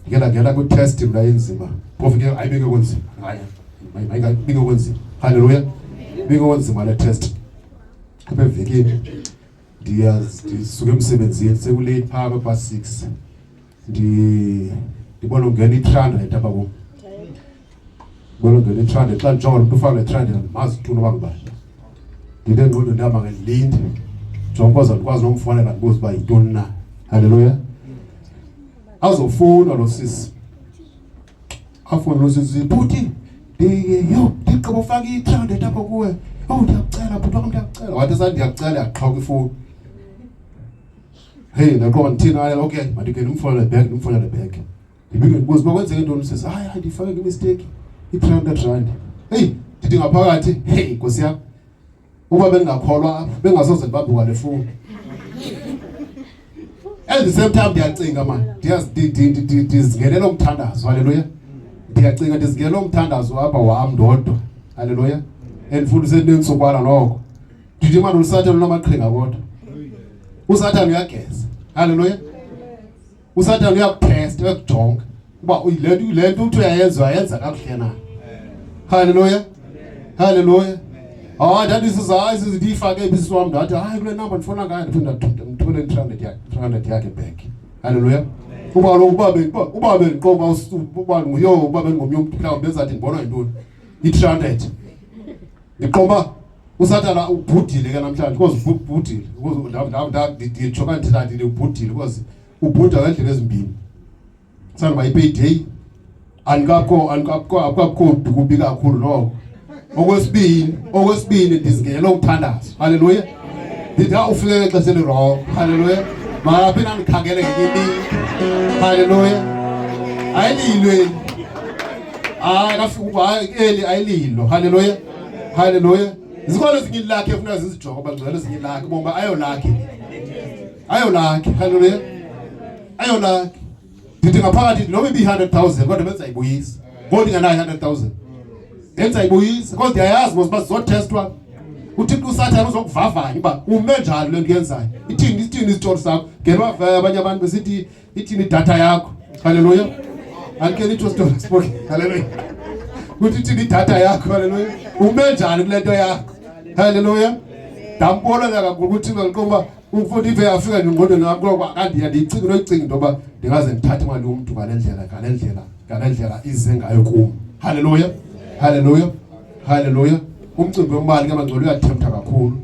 Ndike ndangena kwi-test mna enzima. Phofu ke ayibike kunzima. Hayi, mayingabike kunzima. Haleluya. Bike kunzima le test. Apha evekini ndisuka emsebenzini sekulate phaa past 6. Ndibona ungena i-300 apha kum. Ndibona ungena i-300 xa ndijonga lo mntu ufaka le 300 andimazi tu noba ngubani. Ndithe engqondweni ndihamba ngendilinde. Jonga kwaze ndikwazi nomfonela ndibuze uba yintoni na. Haleluya. Azofuna lo sisi. Afune lo sisi, bhuti, yho, ndigqiba ufaka i-300 apha kuwe. Oh, ndiyakucela bhuti wam, ndiyakucela. Wathi sa ndiyakucela yaqhawuka ifowuni. Hey, ndaqonda ndithini hayi okay, mandike ndimfonele back, ndimfonele back. Ndibike ndibuze uba kwenzeke ntoni sisi. Hayi, hayi ndifake ngemistake i-300 rand. Hey, ndithi ngaphakathi, hey nkosi yam. Uba bengingakholwa apha, bengasoze ndibambe kwale fowuni. At the same time ndiyacinga man, ndizingenela umthandazo, haleluya. Ndiyacinga ndizingenela umthandazo apha wam ndodwa, haleluya. And futhi sendinentsukwana noko. Ndithi mani uSathane unamaqhinga kodwa. USathane uyageza, haleluya. USathane uyakutesta, uyakujonga uba le nto uthi uyayenza uyayenza kakuhle na. Haleluya. Haleluya. Hayi ndandisiza hayi sizi ndiyifake ibisisi wam ndathi hayi kule namba ndifuna ngayo ndiphinda ndithumele i-300 yakhe 300 yakhe back. Haleluya. Uba kaloku uba bendiqonda uba nguyo uba bendingomnye umntu mhlawumbi benzathi ndibona yintoni i-300. Ndiqonda uba uSathana ubhudile ke namhlanje because ubhudile because nditsho xa ndithetha ndithi ubhudile because ubhuda ngeendlela ezimbini. Sihamba i-payday andikakho andikakho akukho kubi kakhulu noko. Okwesibini ndizingenela umthandazo. Haleluya. Ndithi ah ufike ngexesha elirongo. Haleluya. Makaphinda andikhangele ngenye imini. Haleluya. Ayililo eli. Hayi kafika hayi eli ayililo. Haleluya. Haleluya. Zikhona ezinye ilakhe efuna zizijonge abangcwele ezinye ilakhe bomba ayolakhe. Ayolakhe. Haleluya. Ayolakhe. Ndithi ngaphakathi noba ibi-100,000 kodwa benzayibuyisa. Ngoku ndingenayo 100,000. Benzayibuyisa because ndiyayazi mos uba sizotestwa. UThixo uSathane uzokuvavanya uba ume njani le nto uyenzayo. Ithini ithini isitori sakho? Ngeke abanye abantu besithi ithini idatha yakho. Haleluya. Andike nitsho story spoke. Haleluya. Kuthi ithini idatha yakho. Haleluya. Ume njani kule nto yakho? Haleluya. Ndambolela kakhulu kuThixo ndiqonda uba umfundi ive yafika nje engqondweni yam kodwa kanti andiyicingi noyicinga into yoba ndingaze ndithathe imali yomntu ngale ndlela ngale ndlela ngale ndlela ize ngayo kum. Haleluya. Haleluya. Haleluya. Umcimbi wemali ke mangcwele uyathemtha kakhulu.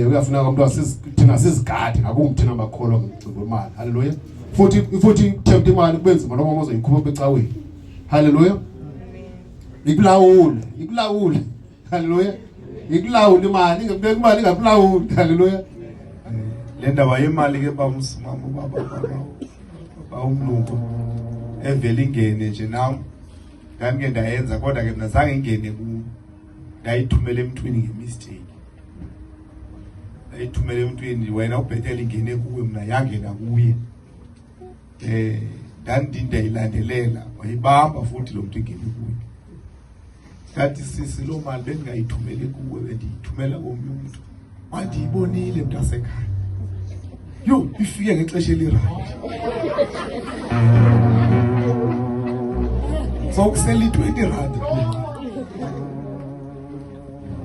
Uyafuneka umntu thina sizigade ngakumbi thina bakholwa ngomcimbi wemali. Haleluya. Futhi ukuthemba imali kube nzima noma uzoyikhupha ecaweni. Haleluya. Ikulawule, ikulawule. Haleluya. Ikulawule imali, ingakubeka imali ingakulawuli. Haleluya. Le ndaba yemali ke bamsimama baba baba umlungu evele ingene nje nami ndandike ndayenza kodwa ke mna zange ingene kum, ndayithumela emntwini ngemistake, ndayithumela emntwini wena ubhetele ingene kuwe mna yangena kuye. Ndandindayilandelela wayibamba futhi lo mntu ingene kuye. Ndathi sisi loo mali bendingayithumeli kuwe bendiyithumela komnye umntu. Wandiyibonile mntasekhaya. Yho, ifike ngexesha elirayithi. So kusele i-20 rand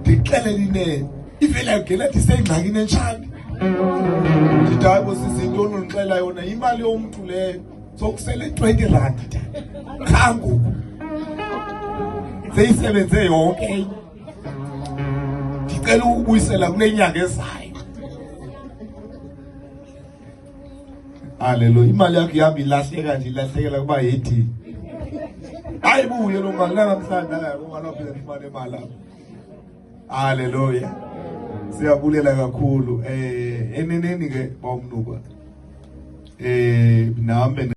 ndixelele inene ivele yangena ndisengxakini entshani. Ndithi hayi bo sisi yintoni undixela yona yimali yomntu leyo. So kusele 20 rand qha ngoku seyisebenze yonke enye. Ndicela ukubuyisela kule nyanga ezayo. Haleluya. Imali yakho ihamba ilahleka nje ilahlekela kuba yithi. Ayibuye lo mali namhlanje akayabona phela ndifumane imali apha. Haleluya. Siyabulela kakhulu. Eneneni ke bawumnuka. Nami